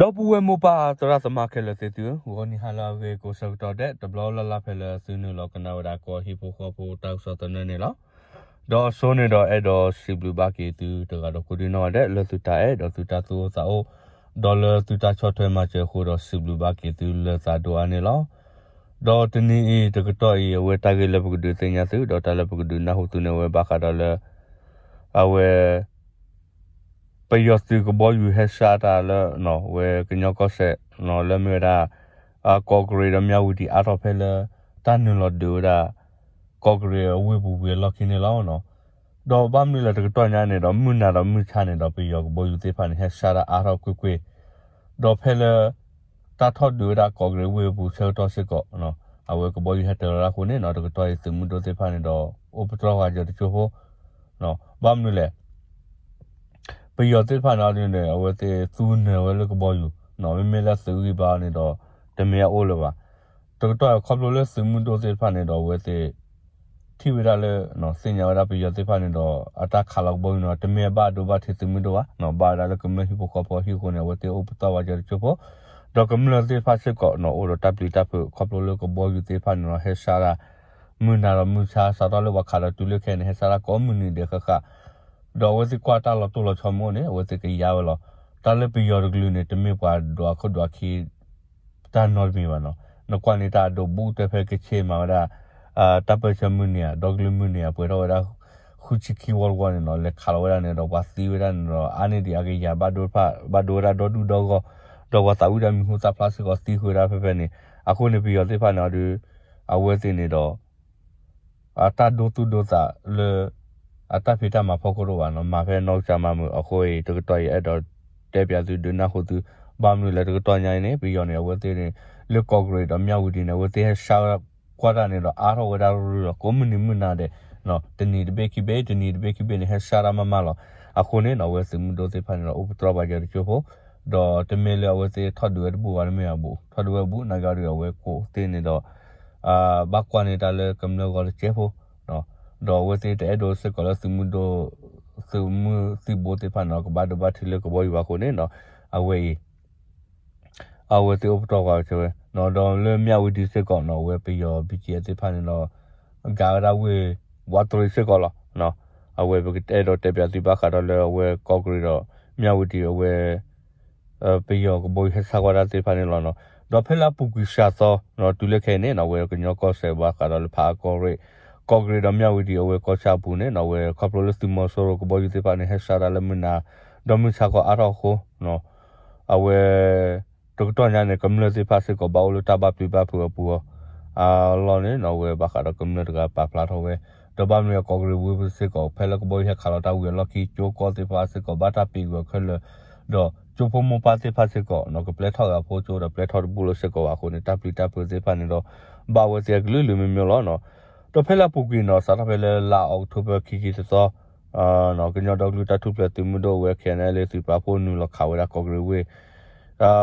ဒီပုၢ်ဝဲၢ်မိၢ်ပၢ်သရၣ်သမါခဲလၢာ်သ့ၣ်သုဧၢ, ဂီၤနံၤဟါလၢအဂ့ၤကိးဆၢကတီၢ်ဒဲး တဘျီလၢ်လၢ်ဖဲလၢသုနုာ်လီၤကနၣ်ဝဲဒၣ်ကီၢ်ဟံၣ်ဖိဃီဖိတၢ်ကစီၣ်သနၢၣ်န့ၣ်လီၤ. ဒီးအစိန့ၣ်ဒီးအဲၣ်ဒိးစံးဘျုးဘၣ်က့ၤသုတဂၤဒီးကိးဒံနီၢ်ဂၤဒဲး လၢသုတၢ်အဲၣ်ဒီးသုတၢ်သူၣ်အိၣ်သးအိၣ်, ဒီးလၢသုတၢ်ဆီၣ်ထွဲမၤစၢၤအဃိဒီးစံးဘျုးဘၣ်က့ၤသုလၢသးဒိၣ်အါန့ၣ်လီၤ. ဒီးတနံၤအံၤတကတီၢ်အံၤ အဝဲတၢ်ဂ့ၢ်လၢပကဒုးသ့ၣ်ညါသု ဒီးတၢ်လၢပကဒုးနၢ်ဟူသုန့ၣ် အဝဲဘၣ်ဃးဒီးလၢ အဝဲ ပယီၤသုးကဘီယူၤဟဲစးတၢ်လၢ ဝဲကညီကီၢ်စဲၣ် လၢမ့ၢ်ဝဲဒၣ် ကီးကရ့းဒီးမၠၣ်ဝတံၤအါထီၣ်ဖဲလၢ တၢ်နုာ်လီၤဒုးဝဲဒၣ် ကီးကရ့းအဝ့ၢ်ပူၤဝံၤအလီၢ်ခံန့ၣ်လီၤ. ဒီးဘၣ်မနုၤလဲၣ်တကတီၢ်ညါန့ၣ်ဒီး မုၢ်နၤဒီးမုၢ်ဆါန့ၣ်ဒီး ပယီၤကဘီယူၤသ့ၣ်တဖၣ်န့ၣ် ဟဲစးတၢ်အါထီၣ်ကွ့ၢ်ကွ့ၢ်, ဒီးဖဲလၢ တၢ်ထီၣ်ဒုးဝဲဒၣ်ကီးကရ့းဝ့ၢ်ပူၤဆၢကတီၢ်စ့ၢ်ကီး အဝဲကဘီယူၤဟဲတၢၤလီၤဒၣ်အဃိန့ၣ် တကတီၢ်အံၤသုးမုၢ်ဒိၣ်သ့ၣ်တဖၣ်န့ၣ်ဒီး အိၣ်ပတြီၢ်ဝဲစၢၤတကၠိဖိ ဘၣ်မနုၤလဲၣ် ပယီၤသ့ၣ်တဖၣ်န့ၣ်အီၤဒ်န့ၣ် အဝဲသ့ၣ်သူနၢၤဝဲလၢကဘီယူၤ, မ့မ့ၢ်လၢသုးဂံၢ်ဘါန့ၣ်ဒီး တမ့ၢ်အအိၣ်လၢၤဘၣ်. တကတီၢ်ခီဖျိလၢသုးမုၢ်ဒိၣ်သ့ၣ်တဖၣ်န့ၣ်ဒီး အဝဲသ့ၣ် ထံၣ်ဝဲဒၣ်လၢ သ့ၣ်ညါဝဲဒၣ်ပယီၤသ့ၣ်တဖၣ်န့ၣ်ဒီး အတၢ်ခးလီၤကဘီယူၤန့ၣ် တမ့ၢ်အဘၣ်ဒိဘၣ်ထံးသုးမုၢ်ဒိၣ်ဘၣ်, ဘၣ်ဝဲဒၣ်လၢကမျၢၢ်ဟံၣ်ဖိဃီဖိအဟံၣ်အဃိန့ၣ် အဝဲသ့ၣ်အိၣ်ပတြီၢ်ဝဲစၢၤတကၠိဖိ, ဒီးကမျၢၢ်သ့ၣ်တဖၣ်စ့ၢ်ကီးန့ၣ် အိၣ်ဒီးတၢ်ပျံၤတၢ်ဖုးခီဖျိလၢကဘီယူၤသ့ၣ်တဖၣ်န့ၣ်ဒီး ဟဲစးတၢ် မုၢ်နၤဒီးမုၢ်ဆါ စးထီၣ်လၢပှၤခးဒီးတုၤလၢခဲအံၤန့ၣ် ဟဲစးတၢ်ကိးမုၢ်နံၤဒဲးဃၣ်ဃၣ်, ဒီးအဝဲသ့ၣ်ကွၢ်တၢ်လီၤတိၢ်လီၤဆီမ့ၢ်အိၣ်န့ၣ် အဝဲသ့ၣ်ကယါဝဲလီၤ. တၢ်လၢပယီၤတကလုာ်န့ၣ် တမ့ၢ်ပှၤဒိးအခိၣ်ဒိးအခံ တၢ်နီတမံၤဘၣ်နီၤ. နကွၢ်န့ၣ်တၢ်အဒိးဘူးတၢ်ဖဲကဆ့မၤဝဲဒၣ် တၢ်ပၢၢ်ဆၢမုၢ်နံၤဧါ ဒီကလုာ်မုၢ်နံၤဧါ ပှဲၤထီၣ်ဝဲဒၣ် ဃုဆံခံဝီတဝီန့ၣ်နီၤ လဲၤခးလီၤဝဲဒၣ်န့ၣ်ဒီး ပှၤသံဝဲဒၣ်န့ၣ်ဒီး အါန့ၢ်ဒံးအကယၤဘၣ်ဒိတဖၣ် ဘၣ်ဒိဝဲဒၣ်ဒီဒူၣ်ဒီဂီၢ်, ဒီးပှၤသးဝံၣ်တၢ်မံၤဟူသၣ်ဖျါစ့ၢ်ကီးသံဃုာ်ဝဲဒၣ်ဖဲဖဲန့ၣ်, အဃိန့ၣ် ပယီၤသ့ၣ်တဖၣ်န့ၣ်အီၤဒုး အဝဲသ့ၣ်န့ၣ်ဒီး အတၢ်ဒိသူၣ်ဒိသးလၢ အတၢ်ဖံးတၢ်မၤဖီခိၣ်တအိၣ်ဘၣ်နီၤ, မၤဖဲနီၢ်ကစၢ်မၤမုာ်အဃိအံၤ တကတီၢ်အံၤအဲၣ်ဒိးတဲပၠးသုဒုးနၢ်ဟူသု, ဘၣ်မနုၤလဲၣ်တကတီၢ်ညါအံၤန့ၣ် ပယီၤန့ၣ် အဝဲသ့ၣ်န့ၣ် လၢကီးကရ့းဒီးမၠၣ်ဝတံၤန့ၣ် အဝဲသ့ၣ်ဟဲဆါကွၢ်တၢ်န့ၣ်ဒီးအါထီၣ်ဝဲဒၣ်ရုၢ်လီၤ ကိးမုၢ်နံၤမုၢ်နၤဒဲး, တနံၤတဘ့ၣ်ခံဘ့ၣ် တနံၤတဘ့ၣ်ခံဘ့ၣ်န့ၣ် ဟဲဆါတၢ်မးမးလီၤ. အဃိန့ၣ်နီၤ အဝဲသုးမုၢ်ဒိၣ်သ့ၣ်တဖၣ်န့ၣ်ဒီး အိၣ်ပတြီၢ်ပှၤစၢၤတကၠိဖိ ဒီးတမ့ၢ်လၢအဝဲသ့ၣ်ထီၣ်ဒုးဝဲတဘူၣ်ဘၣ် တမ့ၢ်အဘူး ထီၣ်ဒုးဝဲဘူး နာ်က့အီၤဒုး အဝဲကိးသ့ၣ်န့ၣ်ဒီး ဘၣ်ကွၢ်န့ၢ်တၢ်လၢကမျၢၢ်ဂီၤတစဲးဖိ, ဒီးအဝဲသ့ၣ်တအဲၣ်ဒိးစ့ၢ်ကီးလၢသုးမုၢ်ဒိၣ် သုးမုၢ်သံၣ်ဘိသ့ၣ်တဖၣ်န့ၣ် ကဘၣ်ဒိဘၣ်ထံးလၢကဘီယူၤဘၣ်အဃိန့ၣ်နီၤ အဝဲအံၤ အဝဲသ့ၣ်အိၣ်ပတြီၢ်ပှၤစၢၤဝဲ, ဒီးလၢမၠၣ်ဝတံၤစ့ၢ်ကီးနီၤ အဝဲပယီၤ ဘံၣ်ကၠံအဲၣ်သ့ၣ်တဖၣ်န့ၣ်ဒီး ကၤဝဲဒၣ်ဝ့ၢ် ဝးတရံးစ့ၢ်ကီးလီၤ. အဝဲပကအဲၣ်ဒိးတဲပၠးသုဘၣ်ဃးဒီးလၢအဝဲကီးကရ့းဒီး မၠၣ်ဝတံၤအဝဲ ပယီၤကဘီယူၤဟဲဆါကွၢ်တၢ်သ့ၣ်တဖၣ်န့ၣ်လီၤနီၤ. ဒီးဖဲလၢအပူၤကွံာ်စှၤသီနီၤ တုၤလၢခဲအံၤန့ၣ်နီၤ အဝဲကညီကီၢ်စဲၣ်ဘၣ်ဃးဒီးလၢဖးအါကီးရ့ၣ် ကီးကရ့းဒီးမၠၣ်ဝတံၤအဝဲကီၢ်ဆၣ်အပူၤန့ၣ်နီၤ အဝဲခီဖျိလၢသုးမီၤစိရိၤကဘီယူၤသ့ၣ်တဖၣ်န့ၣ် ဟဲစးတၢ်လၢမုၢ်နၤ ဒီးမုၢ်ဆါခီအါထီၣ်အဃိ အဝဲ တကတီၢ်ညါန့ၣ် ကမျၢၢ်သ့ၣ်တဖၣ်စ့ၢ်ကီး ဘၣ်အိၣ်လၢတၢ်ဘၣ်ပျံၤဘၣ်ဖုးအပူၤအီၤ အလီၢ်န့ၣ်နီၤ အဝဲဘၣ်ဃးဒီးကမျၢၢ်တဂၤပာ်ဖျါထီၣ်ဝဲ ဒီးဘၣ်မနုၤအကီးကရ့းဝ့ၢ်ပူၤစ့ၢ်ကီး ဖဲလၢကဘီယူၤဟဲခးလီၤတၢ်ဝံၤအလီၢ်ခံ ကၠိကီၢ်သ့ၣ်တဖၣ်စ့ၢ်ကီး ဘၣ်တၢ်ပံးဂၢၢ်ခဲလၢာ် ဒီးကၠိဖိမိၢ်ပၢ်သ့ၣ်တဖၣ်စ့ၢ်ကီးနီၤ ကပျဲထီၣ်ဂၤဖိကၠိဒီးပျဲထီၣ်တဘူၣ်လၢစ့ၢ်ကီးဘၣ်အဃိန့ၣ် တၢ်ပျံၤတၢ်ဖုးသ့ၣ်တဖၣ်န့ၣ်ဒီး ဘၣ်ဝဲသ့ၣ်အကလုာ်လုာ်မ့ၢ်မ့ၢ်လီၤနီၤ. ဒီးဖဲလၢအပူၤကွံာ်နီၤ စးထီၣ်ဖဲလၢလါအီးကထိဘၢၣ်ခံဆံတသီ ကညီဒီကလုာ်တၢ်ထူၣ်ဖျဲးသုးမုၢ်ဒိၣ်အဝဲ ခဲအံၤန့ၣ် လၢသုးပာ်ဖှိၣ်နုာ်လီၤခးဝဲဒၣ်ကီးကရ့းဝ့ၢ်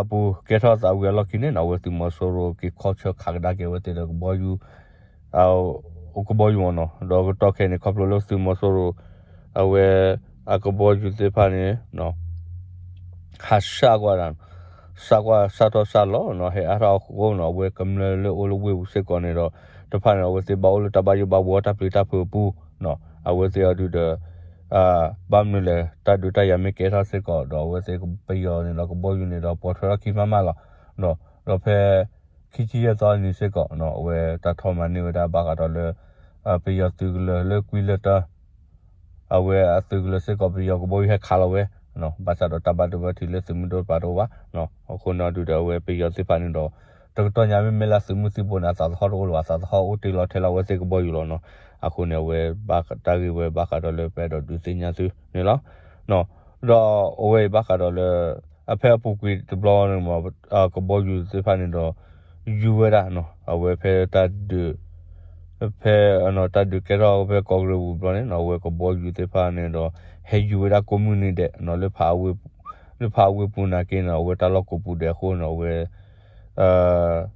အပူၤကဲထီၣ်သးဝံၤအလီၢ်ခံန့ၣ်နီၤ အဝဲသုးမီၤစိရိၤက့ၤခီဆၢခးကဒါက့ၤအဝဲသ့ၣ်ဒီးကဘီယူၤ ကဘီယူၤအီၤနီၤ ဒီးကတီၢ်ခဲအံၤန့ၣ် ခီဖျိလၢသုးမီၤစိရိၤ အဝဲ အကဘီယူၤသ့ၣ်တဖၣ်န့ၣ် ဟးစၢ်ကွၢ်ဒၣ် စၢ်ကွၢ်စၢ်ထီၣ်စၢ်လီၤနီၤ ဟဲအါထီၣ်အဃိနီၤ အဝဲကမျၢၢ်လၢအိၣ်လၢဝ့ၢ်ပူၤစ့ၢ်ကီးန့ၣ်ဒီး တဖၣ်န့ၣ် အဝဲသ့ၣ်ဘၣ်အိၣ်လၢတၢ်ဘၣ်ယိၣ်ဘၣ်ဘှီတၢ်ပျံၤတၢ်ဖုးအပူၤ အဝဲသ့ၣ်အီၤဒုးဒီး ဘၣ်မနုၤလဲၣ် တၢ်ဒုးတၢ်ယၤမ့ၢ်ကဲထီၣ်စ့ၢ်ကီး ဒီးအဝဲသ့ၣ်ပယီၤန့ၣ်ဒီး ကဘီယူၤန့ၣ်ဒီး ပိာ်ထွဲထီၣ်ခံမးမးလီၤ. ဒီးဖဲ ခံဆံယဲၢ်သီအနံၤစ့ၢ်ကီး အဝဲတၢ်ထီၣ်မၤန့ၢ်ဝဲဒၣ်ဘၣ်ဃးဒီးလၢ ပယီၤသုးကလၢၤလၢကွံလၢတၢ အဝဲအသုးကလၢၤစ့ၢ်ကီး ပယီၤကဘီယူၤဟဲခးလီၤဝဲ ဘၣ်ဆၣ်ဒီးတၢ်ဘၣ်ဒိဘၣ်ထံးလၢသုးမုၢ်ဒိၣ်တပၤတအိၣ်ဘၣ်. အဃိန့ၣ်ဒုးဒီးအဝဲပယီၤသ့ၣ်တဖၣ်န့ၣ်ဒီး တကတီၢ်ညါမ့မ့ၢ်လၢသုးမုၢ်သံၣ်ဘိန့ၣ် အသးသဟီၣ်တအိၣ်လၢၤဘၣ် အသးသဟီၣ်အိၣ်တ့ၢ်လီၤထဲလီၤအဝဲသ့ၣ်ကဘီယူၤလီၤနီၤ. အဃိန့ၣ် အဝဲဘၣ်တၢ်ဂ့ၢ်ဝဲဘၣ်ဃးဒီးလၢပအဲၣ်ဒိးဒုးသ့ၣ်ညါသုန့ၣ်လီၤ. ဒီးအဝဲအံၤဘၣ်ဃးဒီးလၢ အဖဲအပူၤကွံာ်တဘျီန့ၣ် ကဘီယူၤသ့ၣ်တဖၣ်န့ၣ်ဒီး ယူၤဝဲဒၣ် အဝဲဖဲတၢ်ဒုး ဖဲ တၢ်ဒုးကဲထီၣ်ဖဲကီးကရ့းပူၤတဘျီန့ၣ် အဝဲကဘီယူၤသ့ၣ်တဖၣ်န့ၣ်ဒီး ဟဲယူၤဝဲဒၣ်ကိးမုၢ်နံၤဒဲး လၢဖးအဝ့ၢ်ပူၤနာ်က့န့ၣ် အဝဲတၢ်လီၢ်ကိးပူၤဒဲးအဃိန့ၣ် အဝဲ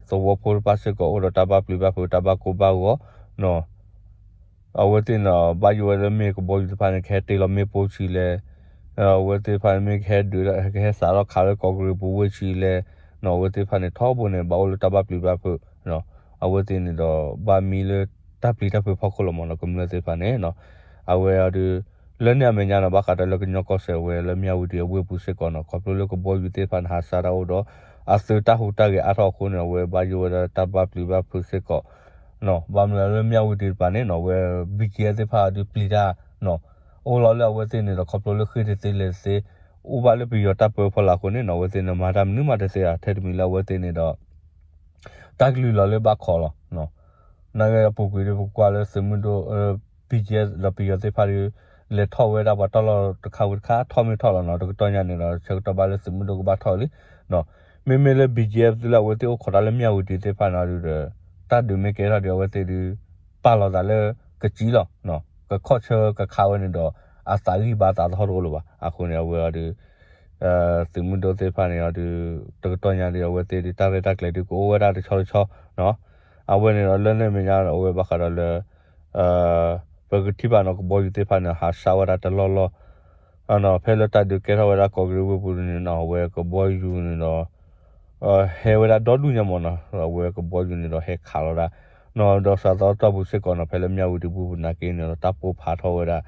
သဝီဖိတဖၣ်စ့ၢ်ကီးအိၣ်ဒီးတၢ်ဘၣ်ပျံၤဘၣ်ဖုးတၢ်ဘၣ်ကိၢ်ဘၣ်ဂီၤ အဝဲသ့ၣ်န့ၣ် ဘၣ်ယိၣ်ဝဲလၢမ့ၢ်ကဘီယူၤသ့ၣ်တဖၣ်န့ၣ် ကဟဲတ့ၢ်လီၤမ့ၣ်ပိၢ်ဆံးလဲၣ် အဝဲသ့ၣ်တဖၣ်န့ၣ်မ့ၢ်ကဟဲဒုး ကဟဲစးထီၣ်ခးလၢကီၢ်ကရံၣ်ပူၤဝ့ၢ်ဆံးလဲၣ်, အဝဲသ့ၣ်တဖၣ်န့ၣ်ထီဘိန့ၣ် ဘၣ်အိၣ်လၢတၢ်ဘၣ်ပျံၤဘၣ်ဖုး, အဝဲသ့ၣ်န့ၣ်ဒီးဘၣ်မံလၢတၢ်ပျံၤတၢ်ဖုးဖီခိၣ်လီၤမ့ၢ်နီၤ ကမျၢၢ်သ့ၣ်တဖၣ်န့ၣ်, အဝဲအီၤဒီး လၢန့ၣ်အမဲာ်ညါနီၤ ဘၣ်ဃးဒီးလၢကညီကီၢ်စဲၣ်ဝဲလၢမၠၣ်ဝတံၤအဝ့ၢ်ပူၤစ့ၢ်ကီးနီၤ ခီဖျိလၢကဘီယူၤသ့ၣ်တဖၣ်န့ၣ် ဟးဆါတၢ်အိၣ်ဒီး အသုးတၢ်ဟူးတၢ်ဂဲၤအါထီၣ်အဃိန့ၣ် အဝဲဘၣ်ယိၣ်ဝဲဒၣ်တၢ်ဘၣ်ပျံၤဘၣ်ဖုးစ့ၢ်ကီး ဘၣ်မနုၤလၢမၠၣ်ဝတံၤတပၤန့ၣ်နီၤ အဝဲ ဘံၣ်ကၠံၣ်အဲၣ်သ့ၣ်တဖၣ်အီၤဒီးပျံၤတၢ် အိၣ်လီၤလၢအဝဲသ့ၣ်န့ၣ်ဒီး ခီဖျိလၢဃ့ၢ်တသ့လဲၤတသ့ အိၣ်ဘၣ်လၢပယီၤတၢ်ပၢဖီလာ်အဃိန့ၣ်နီၤ အဝဲသ့ၣ်န့ၣ်မၤတၢ်မနုၤမးတသ့ဧါ ထဲတမံၤလၢအဝဲသ့ၣ်န့ၣ်ဒီး တၢ်ကလုၢ်လီၤလၢဘၣ်ခိးလီၤ. နာ်က့အပူၤကွံာ်ဒီးပကွၢ်လၢသုးမုၢ်ဒိၣ် ဘံၣ်ကၠံၣ်အဲၣ် ဒီးပယီၤသ့ၣ်တဖၣ်ဒီး လဲၤထီၣ်ဝဲဒၣ်ပှၤတၢ်လီၢ်တခါဝံၤတခါ ထီၣ်မ့ၢ်ထီၣ်လီၤနီၤ တကတီၢ်ညါန့ၣ်ဒီး ဆၢကတီၢ်ဘၣ်လၢသုးမုၢ်ဒိၣ်ကဘၣ်ထီၣ်လံ မ့မ့ၢ်လၢ ဘံၣ်ကၠံၣ်အဲၣ် လၢအဝဲသ့ၣ်အိၣ်ခိးတၢ်လၢမၠၣ်ဝတံၤသ့ၣ်တဖၣ်န့ၣ်ဒီး တၢ်ဒုးမ့ၢ်ကဲထီၣ်ဒီး အဝဲသ့ၣ်ဒီး ပာ်လီၤသးလၢကစံလီၤ. ကခီၣ်ဆၢကခးဝဲန့ၣ်ဒီး အသးဂံၢ်ဘါသးသဟီၣ်တအိၣ်လၢၤဘၣ်. အဃိန့ၣ် အဝဲအီၤဒီး သုးမုၢ်ဒိၣ်သ့ၣ်တဖၣ်န့ၣ်အီၤဒီး တကတီၢ်ညါဒီး အဝဲသ့ၣ်ဒီးတၢ်ရဲၣ်တၢ်ကျဲၤဒီးကအိၣ်ဝဲဒၣ်တဆီတဆီ အဝဲန့ၣ်ဒီးလၢန့ၣ်အမဲာ်ညါ အဝဲဘၣ်ဃးဒီးလၢ ပကထံၣ်ဘၣ်နီၤ ကဘီယူၤသ့ၣ်တဖၣ်န့ၣ် ဟးဆါဝဲဒၣ်တလီၢ်လီၢ် ဖဲလၢတၢ်ဒုးကဲထီၣ်ဝဲဒၣ်ကီၢ်ကရံၣ်ဝ့ၢ်ပူၤန့ၣ်နီၤ အဝဲကဘီယူၤန့ၣ်ဒီး ဟဲဝဲဒၣ်ဒီဒူၣ်ညါမ့ၢ်နီၤ အဝဲကဘီယူၤန့ၣ်ဒီးဟဲခးလီၤဒၣ် ဒီးစးသီတီၢ်ပူၤစ့ၢ်ကီးနီၤ ဖဲလၢမၠၣ်ဝတံၤပူၤပူၤနာ်က့န့ၣ်ဒီး တၢ်ပိၢ်ဖးထီၣ်ဝဲဒၣ်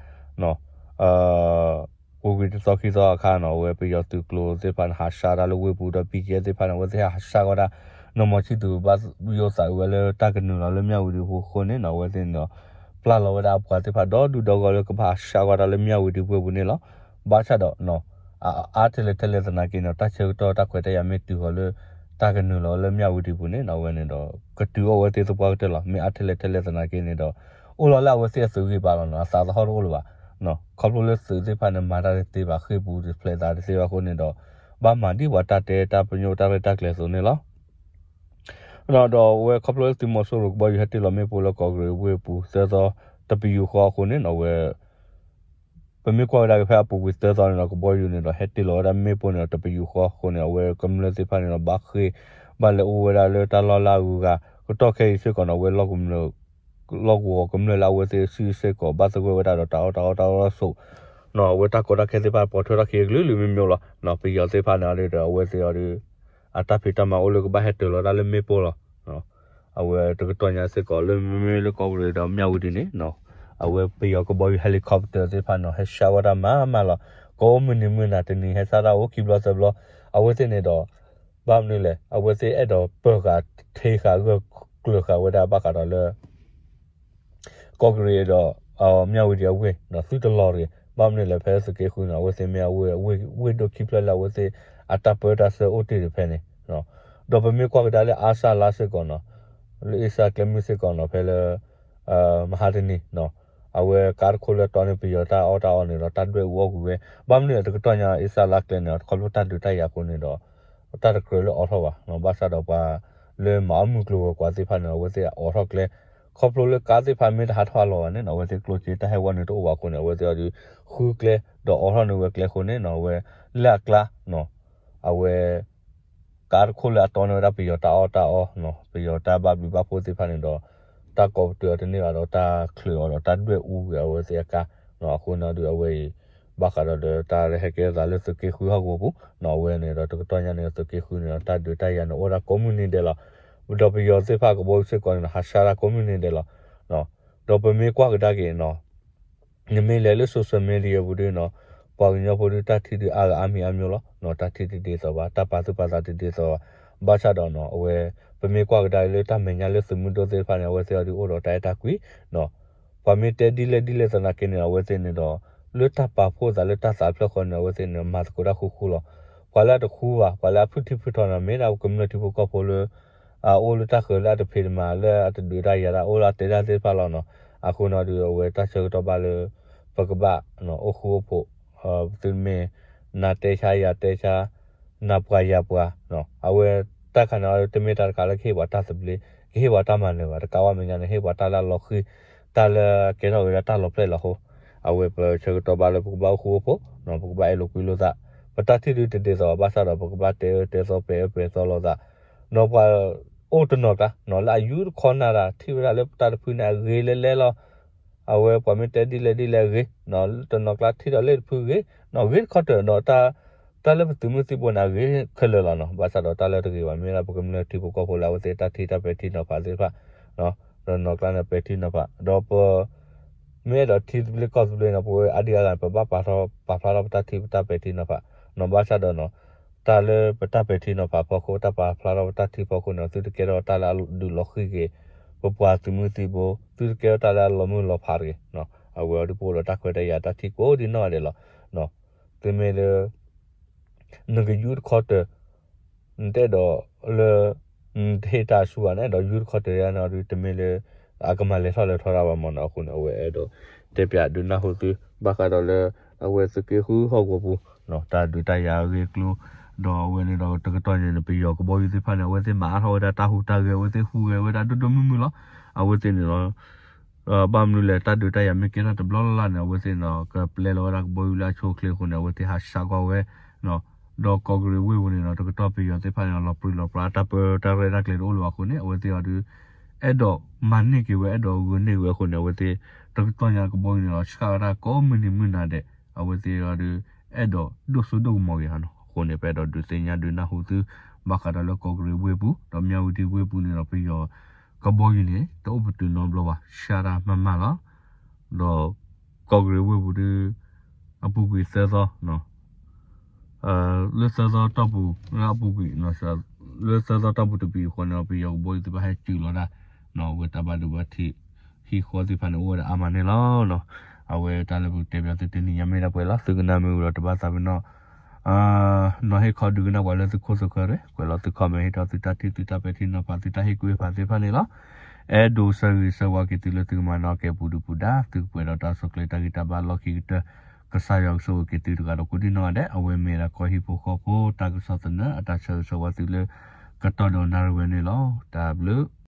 ပူၤကွံာ်တသီခံသီအခါနီၤ အဝဲပယီၤသုးကျိၤသ့ၣ်တဖၣ်န့ၣ် ဟးဆါတၢ်လၢဝ့ၢ်ပူၤဒီး ဘံၣ်ကၠံၣ်အဲၣ်သ့ၣ်တဖၣ်န့ၣ် အဝဲသ့ၣ်ဟးဆါဝဲဒၣ် နီၢ်မီၤဆံၣ်သူးဘၣ်ယိၣ်သးဝဲလၢတၢ်ကနုာ်လီၤလၢမၠၣ်ဝတံၤပူၤအဃိန့ၣ်နီၤ အဝဲသ့ၣ်န့ၣ်ဒီး ပျၢ်လီၤဝဲဒၣ်အပှၤသ့ၣ်တဖၣ်ဒီဒူၣ်ဒီဂီၢ်လၢကဘၣ်ဟးဆါဝဲဒၣ်လၢမၠၣ်ဝတံၤပူၤပူၤန့ၣ်လီၤ. ဘၣ်ဆၣ်ဒီး အါထဲလဲၣ်ထဲလဲၣ်သနာ်က့န့ၣ် တၢ်ဆၢကတီၢ်တၢ်ခွဲးတၢ်ယာ်မ့ၢ်တုၤဃီၤလၢ တၢ်ကနုာ်လီၤလၢမၠၣ်ဝတံၤပူၤန့ၣ်နီၤ အဝဲန့ၣ်ဒီး ကတုၤအိၣ်ဝဲသ့ၣ်သပှၢ်ကတၢၢ်လီၤ. မ့ၢ်အါထဲလဲၣ်ထဲလဲၣ်သနာ်က့န့ၣ်ဒီး အိၣ်လီၤလၢအဝဲသ့ၣ်အသုးဂံၢ်ဘါလီၤနီၤ အသးသဟီၣ်တအိၣ်လၢၤဘၣ်. ခီဖျိလၢသုးသ့ၣ်တဖၣ်န့ၣ် မၤတၢ်တသ့ဘၣ် ဃ့ၢ်ပူၤတဖျဲးသးတသ့ဘၣ်အဃိန့ၣ်ဒီး ဘၣ်မၤဒ်ပှၤတၢ်တဲတၢ်ပညိၣ်တၢ်ရဲၣ်တၢ်ကျဲၤအသိးန့ၣ်လီၤ. ဒီးအဝဲခီဖျိလၢသုးမီၤစိရိၤကဘီယူၤဟဲတ့ၢ်လီၤမ့ၣ်ပိၢ်လၢကီၢ်ကရံၣ်ဝ့ၢ်ပူၤသၢသီ တပယူာ်ဃီအဃိန့ၣ်နီၤ အဝဲ ပမ့ၢ်ကွၢ်ကဒါက့ၤဖဲအပူၤကွံာ်သၢသီန့ၣ်ဒီး ကဘီယူၤန့ၣ်ဒီး ဟဲတ့ၢ်လီၤဝဲဒၣ်မ့ၣ်ပိၢ်န့ၣ်ဒီး တပယူာ်ဃီအဃိန့ၣ် အဝဲကမျၢၢ်သ့ၣ်တဖၣ်န့ၣ်ဒီး ဘၣ်ဃ့ၢ် ဘၣ်လဲၤအိၣ်ဝဲဒၣ်လၢတၢ်လီၢ်လၢအဂုၤအဂၤ ကတီၢ်ခဲအံၤစ့ၢ်ကီးန့ၣ် အဝဲ လီၢ်ကဝီၤကမျၢၢ်လၢအဝဲသ့ၣ်စုစ့ၢ်ကီး ဘၣ်သဂၢၢ်ဝဲဒၣ်ဒီးတၢ်အီၣ်တၢ်အီတၢ်အီတၢ်ဆိး အဝဲတၢ်ကီတၢ်ခဲသ့ၣ်တဖၣ်ပိာ်ထွဲထီၣ်က့ၤကလုာ်လုာ်မံၤမံၤလီၤ. ပယီၤသ့ၣ်တဖၣ်န့ၣ်ဒီး အဝဲသ့ၣ်အီၤဒီး အတၢ်ဖံးတၢ်မၤအိၣ်လၢကဘၣ်ဟဲတ့ၢ်လီၤတၢ်လၢမ့ၣ်ပိၢ်လီၤ. အဝဲတကတီၢ်ညါစ့ၢ်ကီးလၢမ့မ့ၢ်လၢကီၢ်ကရံၣ်ဒီးမၠၣ်ဝတံၤန့ၣ် အဝဲပယီၤကဘီယူၤ helicopter သ့ၣ်တဖၣ်န့ၣ် ဟဲဆှၢဝဲဒၣ်မးမးလီၤ. ကိးမုၢ်နံၤမုၢ်နၤ တနံၤဟဲဆှၢတၢ်အိၣ်ခံဘျီသၢဘျီ အဝဲသ့ၣ်န့ၣ်ဒီး ဘၣ်မနုၤလဲၣ် အဝဲသ့ၣ်အဲၣ်ဒိးပၢၤဃာ်ထ့ဃာ်ဂၢၢ်ကျၢၤဃာ်ဝဲဒၣ်ဘၣ်ဃးဒီးလၢ ကီၢ်ကရံၣ်ဒီး မၠၣ်ဝတံၤအဝ့ၢ် သုတလီၤတဂ့ၤ. ဘၣ်မနုၤလဲၣ် ဖဲသုးက့ဃုန့ၣ် အဝဲသ့ၣ်မ့ၢ်အဝ့ၢ် ဝ့ၢ်ဒိၣ်ခံဖျၢၣ်လၢအဝဲသ့ၣ် အတၢ်ပၢတၢ်ဆှၢအိၣ်တ့ၢ်တဖဲန့ၣ် ဒီးပမ့ၢ်ကွၢ်ကဒါလၢအါစၢ်လါစ့ၢ်ကီးနီၤ လၢအ့စၢ်ကျဲမုၢ်စ့ၢ်ကီးနီၤ ဖဲလၢ မဟါတနံၤ အဝဲကါတခိၣ်လၢတီန့ၣ် ပယီၤတၢ်အီၣ်တၢ်အီန့ၣ်ဒီး တၢ်ဒွဲၣ်အူအီၣ်ကွံာ်ဝဲ ဘၣ်မနုၤလဲၣ် တကတီၢ်ညါအ့စၢ်လါကျဲန့ၣ် ခီဖျိတၢ်ဒုးတၢ်ယၤအဃိန့ၣ်ဒီး တၢ်တကြၢးလၢအိးထီၣ်ဘၣ် ဘၣ်ဆၣ်ဒီးပှၤလၢမၤအီၣ်မုၢ်ကျိၤဝဲၤကွာ်သ့ၣ်တဖၣ်န့ၣ် အဝဲသ့ၣ်အိးထီၣ်ကျဲ ခီဖျိလၢကါသ့ၣ်တဖၣ်မ့ၢ်တဟးထီၣ်အလီၢ်ဘၣ်န့ၣ်နီၤ အဝဲသ့ၣ်ကျိၣ်စ့တၢ်ဟဲဝဲန့ၣ်တအိၣ်ဘၣ်အဃိန့ၣ် အဝဲသ့ၣ်အီၤဒီး ဃုကျဲ ဒီးအိးထီၣ်န့ၢ်ဝဲကျဲအဃိန့ၣ်နီၤ အဝဲ လၢအကျါ အဝဲ ကါတခိၣ်လၢအတီန့ၢ်ဝဲဒၣ်ပယီၤတၢ်အီၣ်တၢ်အီ ပယီၤတၢ်ဘၣ်ဘျုးဘၣ်ဖှိၣ်သ့ၣ်တဖၣ်န့ၣ်ဒီး တၢ်ကိးပတုာ်အီၤတန့ၢ်ဘၣ်ဒီး တၢ်ချုးအီၤဒီးတၢ်ဒွဲၣ်အူကွံာ်အဝဲသ့ၣ်အကါ အဃိန့ၣ်ဒီးအဝဲအံၤ ဘၣ်ဃးဒီးလၢတၢ်လၢဟဲကဲထီၣ်သးလၢသုးက့ဃုဟီၣ်ကဝီၤပူၤ အဝဲန့ၣ်ဒီးတကတီၢ်ညါန့ၣ် သုးက့ဃုန့ၣ်ဒီး တၢ်ဒုးတၢ်ယၤန့ၣ်အိၣ်ဒၣ်ကိးမုၢ်နံၤဒဲးလီၤ. ဒီးပယီၤသ့ၣ်တဖၣ်ကဘီယူၤစ့ၢ်ကီးန့ၣ်ဒီး ဟးဆှၢဒၣ်ကိးမုၢ်နံၤဒဲးလီၤ. ဒီးပမ့ၢ်ကွၢ်ကဒါက့ၤနီၤ နမ့ၢ်လဲၤလၢ social media ပူၤဒီးနီၤ ပှၤကညီဖိဒီးတၢ်ထံၣ်ဒုးအါဂၤအါမံၤအါမျိၤလီၤ. တၢ်ထံၣ်တဒ်သိးဘၣ် တၢ်ပာ်သူၣ်ပာ်သးတဒ်သိးဘၣ်. ဘၣ်ဆၣ်ဒီးနီၤ အဝဲ ပမ့ၢ်ကွၢ်ကဒါလၢတၢ်မဲာ်ညါလၢသုးမုၢ်ဒိၣ်သ့ၣ်တဖၣ်န့ၣ် အဝဲသ့ၣ်အီၤဒုးအိၣ်ဒီးတၢ်အဲၣ်တၢ်ကွံ ပှၤမ့ၢ်တဲဒ်လဲၣ်ဒ်လဲၣ်သနာ်က့န့ၣ် အဝဲသ့ၣ်န့ၣ်ဒီး လၢတၢ်ပာ်ဖှိၣ်သးလၢတၢ်သးဖျၢၣ်ဃီန့ၣ် အဝဲသ့ၣ်န့ၣ် မၤသကိးတၢ်ဃူဃူလီၤ. ပှၤလၢအတဃူဘၣ် ပှၤလၢအဖုၣ်ထံဖုၣ်ထီန့ၣ် မ့ၢ်ဒၣ်ကမျၢၢ်ထံဖိကီၢ်ဖိလၢ အအိၣ်လၢတၢ်ဃၢၤလၢအတဖံးတမၤ လၢအတဒုးတၢ်ယၤတၢ် အိၣ်လၢအတဲတၢ်သ့ၣ်တဖၣ်လီၤနီၤ. အဃိန့ၣ်ဒီး အဝဲတၢ်ဆၢကတီၢ်ဘၣ်လၢ ပကဘၣ် အိၣ်ဃူအိၣ်ဖိး သုမ့ၢ် နၤတဲဆါယၤတဲဆါ နၤပှၤယၤပှၤ အဝဲတၢ်ခါန့ၣ် တမ့ၢ်တၢ်တခါလၢကဟ့ၣ်ပှၤတၢ်သဘျ့ ကဟ့ၣ်ပှၤတၢ်မၤနၢၤဘၣ် တကးဝဲမဲာ်ညါန့ၣ် ဟ့ၣ်ပှၤတၢ်လၢအလီၤဃံၤ တၢ်လၢကဲထီၣ်က့ၤဒၣ်တၢ်လီၤဖျဲၣ်လီၤဟိ အဝဲပဆၢကတီၢ်ဘၣ်လၢပကဘၣ်အိၣ်ဃူအိၣ်ဖိး ပကဘၣ်အဲၣ်လိာ်ကွံလိာ်သး ပတၢ်ထံၣ်ဒုးတဒ်သိးဘၣ်ဆၣ်ဒီး ပကဘၣ်တဲအၢတဲသီပဲာ်အၢပဲာ်သီလိာ်သး ဒီးပှၤအိၣ်တနီၤကျါ လၢအယူတခီနၢ်တၢ် ထံၣ်ဝဲဒၣ်လၢပတၢ်တဖုန့ၣ်အဂ့ၤလဲၤလဲၤလီၤ အဝဲပှၤမ့ၢ်တဲဒ်လဲၣ်ဒ်လဲၣ်အဂ့ၤ, တနီၤကျါထံၣ်ဒီးလ့ၣ်တဖုဂ့ၤ, ဂ့ၤတခီတၢၢ်ဒီး တၢ်လၢပသုးမုၢ်သံၣ်ဘိန့ၣ် အဂ့ၤခဲလၢာ်လီၤနီၤ. ဘၣ်ဆၣ်ဒီးတၢ်လၢတဂ့ၤဘၣ် မ့ၢ်ဒၣ်ပကမျၢၢ်ထံဖိကီၢ်ဖိလၢအဝဲသ့ၣ်တၢ်ထံၣ်တၢ်ပဲာ်ထံနီၤဖးသ့ၣ်တဖၣ်, တနီၤကျါန့ၣ်ပဲာ်ထံနီၤဖး ဒီးပ မ့ၢ်အဲၣ်ဒိးထံသဘျ့ကီၢ်သဘျ့န့ၣ် ပဝဲအါဒံအါဂၤန့ၣ် ပဘၣ်ပာ်ဖျါထီၣ်ပာ်ဖျါထီၣ်ပတၢ်ထံၣ်ပတၢ်ပဲာ်ထံနီၤဖးနီၤ. ဘၣ်ဆၣ်ဒီးနီၤ တၢ်လၢပတၢ်ပဲာ်ထံနီၤဖးအဖီခိၣ် တၢ်ပာ်ဖျါထီၣ်ပတၢ်ထံၣ်အဖီခိၣ်န့ၣ် သုတကဲထီၣ်တၢ်လၢအဒုးလီၤဃံၤက့ၤ ပပှၤသုးမုၢ်သံၣ်ဘိ, သုတကဲထီၣ်တၢ်လၢအလီၤမုၢ်လီၤဖးတဂ့ၤ. အဝဲအံၤဒုးပအိၣ်ဒီးတၢ်ခွဲးတၢ်ယာ်တၢ်ထံၣ်ကိးဒ်နီၢ်ဂၤဒဲးလီၤ. သုမ့ၢ်လၢ နကယူတခီတၢၢ် နတအဲၣ်ဒိးလၢ နတဟ့ၣ်တၢ်ဆူၣ်ဘၣ် နအဲၣ်ဒိးယူတခီတၢၢ်ယါန့ၣ်ဒီး တမ့ၢ်လၢ အကမၤလဲၤထီၣ်လဲၤထီတၢ်ဘၣ်မ့ၢ်နီၤ. အဃိန့ၣ် အဝဲအဲၣ်ဒိးတဲပၠးဒုးနၢ်ဟူသု ဘၣ်ဃးဒီးလၢ အဝဲသုးက့ဃုဟီၣ်ကဝီၤပူၤ တၢ်ဒုးတၢ်ယၤအဂ့ၢ်အကျိၤ, ဒီးအဝဲန့ၣ်ဒီးတကတီၢ်ညါန့ၣ် ပယီၤကဘီယူၤသ့ၣ်တဖၣ်န့ၣ် အဝဲသ့ၣ်မၤအါထီၣ်ဝဲဒၣ်တၢ်ဟူးတၢ်ဂဲၤ အဝဲသ့ၣ်ဟူးဂဲၤဝဲဒၣ်ဒိၣ်ဒိၣ်မုၢ်မုၢ်လီၤ. အဝဲသ့ၣ်န့ၣ်လီၤ ဘၣ်မနုၤလဲၣ် တၢ်ဒုးတၢ်ယၤမ့ၢ်ကဲထီၣ်တဘျီလၢ်လၢ်န့ၣ် အဝဲသ့ၣ်န့ၣ်ဒီး ကပျဲလီၤဝဲဒၣ်ကဘီယူၤလၢအဆိအချ့အဃိန့ၣ် အဝဲသ့ၣ်ဟးဆှးကွၢ်ဝဲ ဒီးကီၢ်ကရ့ၣ်ဝ့ၢ်ပူၤန့ၣ်ဒီး တကတီၢ်ပယီၤသ့ၣ်တဖၣ်န့ၣ် လီၤပြံလီၤပြါတၢ်ပၢတၢ်ရဲၣ်တၢ်ကျဲၤတအိၣ်လၢၤဘၣ်အဃိန့ၣ် အဝဲသ့ၣ်အံၤဒုး အဲၣ်ဒိးမၤန့ၢ်က့ၤဝဲ အဲၣ်ဒိးဂုာ်န့ၢ်ဝဲအဃိန့ၣ် အဝဲသ့ၣ် တကတီၢ်ညါကဘီယူၤန့ၣ်ဒီး ဆှးဝဲဒၣ်ကိးမုၢ်နံၤမုၢ်နၤဒဲး အဝဲသ့ၣ်အံၤဒုး အဲၣ်ဒိးဒိၣ်စိဒိၣ်ကမီၤက့ၤဟီနီၤ. အဃိန့ၣ် ပအဲၣ်ဒိးဒုးသ့ၣ်ညါဒုးနၢ်ဟူသု ဘၣ်ဃးဒီးလၢကီၢ်ကရ့ၣ်ဝ့ၢ်ပူၤ ဒီးမၠၣ်ဝတံၣ်ဝ့ၢ်ပူၤန့ၣ်ဒီး ပယီၤကဘီယူၤန့ၣ် တအိၣ်ပတုာ်နီတဘျီဘၣ် ဆှးတၢ်မးမးလီၤ. ဒီးကီၢ်ကရ့ၣ်ဝ့ၢ်ပူၤဒုး အပူၤကွံာ်သၢသီ လၢသၢသီတီၢ်ပူၤ လၢအပူၤကွံာ် လၢသၢသီတီၢ်ပူၤတပူၤအဃိန့ၣ် ပယီၤကဘီယူၤသ့ၣ်တဖၣ်ဟဲတုၤလီၤဒၣ် အဝဲတၢ်ဘၣ်ဒိဘၣ်ထံး ဟံၣ်ဃီသ့ၣ်တဖၣ်န့ၣ် အိၣ်ဝဲဒၣ်အါမးန့ၣ်လီၤ. အဝဲတၢ်လၢပကတဲပၠးသုတနံၤညါမ့ၢ်ဒၣ်ပှဲၤလီၤ. သုကနၣ်မ့ၢ်ဝံၤဒီးတဘၣ်သးပ့ၤနီၣ် နီၣ်ဟ့ၣ်ခီဒုးကနၣ်ပှၤလၢသုခိၣ်သုဃၢၤရ့ၣ် ကွဲးလီၤသု comment ဟ့ၣ်ထီၣ်သုတၢ်ထံၣ်သုတၢ်ပဲာ်ထံနီၤဖးသုတၢ်ဟ့ၣ်ကူၣ်ဟ့ၣ်ဖးသ့ၣ်တဖၣ်န့ၣ်လီၤ. အဲၣ်ဒိးဆၢဂ့ၤဆၢဝါက့ၤသုလၢသုကမၤနၢၤက့ၤပူၤဒုပူၤဒါ သုကပှဲၤဒီးတၢ်ဆိၣ်ကျဲၤတၢ်ဂံၢ်တၢ်ဘါလီၢ်ခံကတၢၢ် ကစၢ်ယွၤကဆိၣ်ဂ့ၤက့ၤသုတဂၤဒီးကိးဒံနီၢ်ဂၤဒဲး အဝဲမ့ၢ်ဒၣ်ကီၢ်ဟံၣ်ဖိဃီဖိ တၢ်ကစီၣ်သနၢၣ် အတၢ်ဆၢဂ့ၤဆၢဝါသုလၢ ကတီၢ်ဒီးနၣ်ရံၣ်ဝဲန့ၣ်လီၤ. တၢ်ဘျုး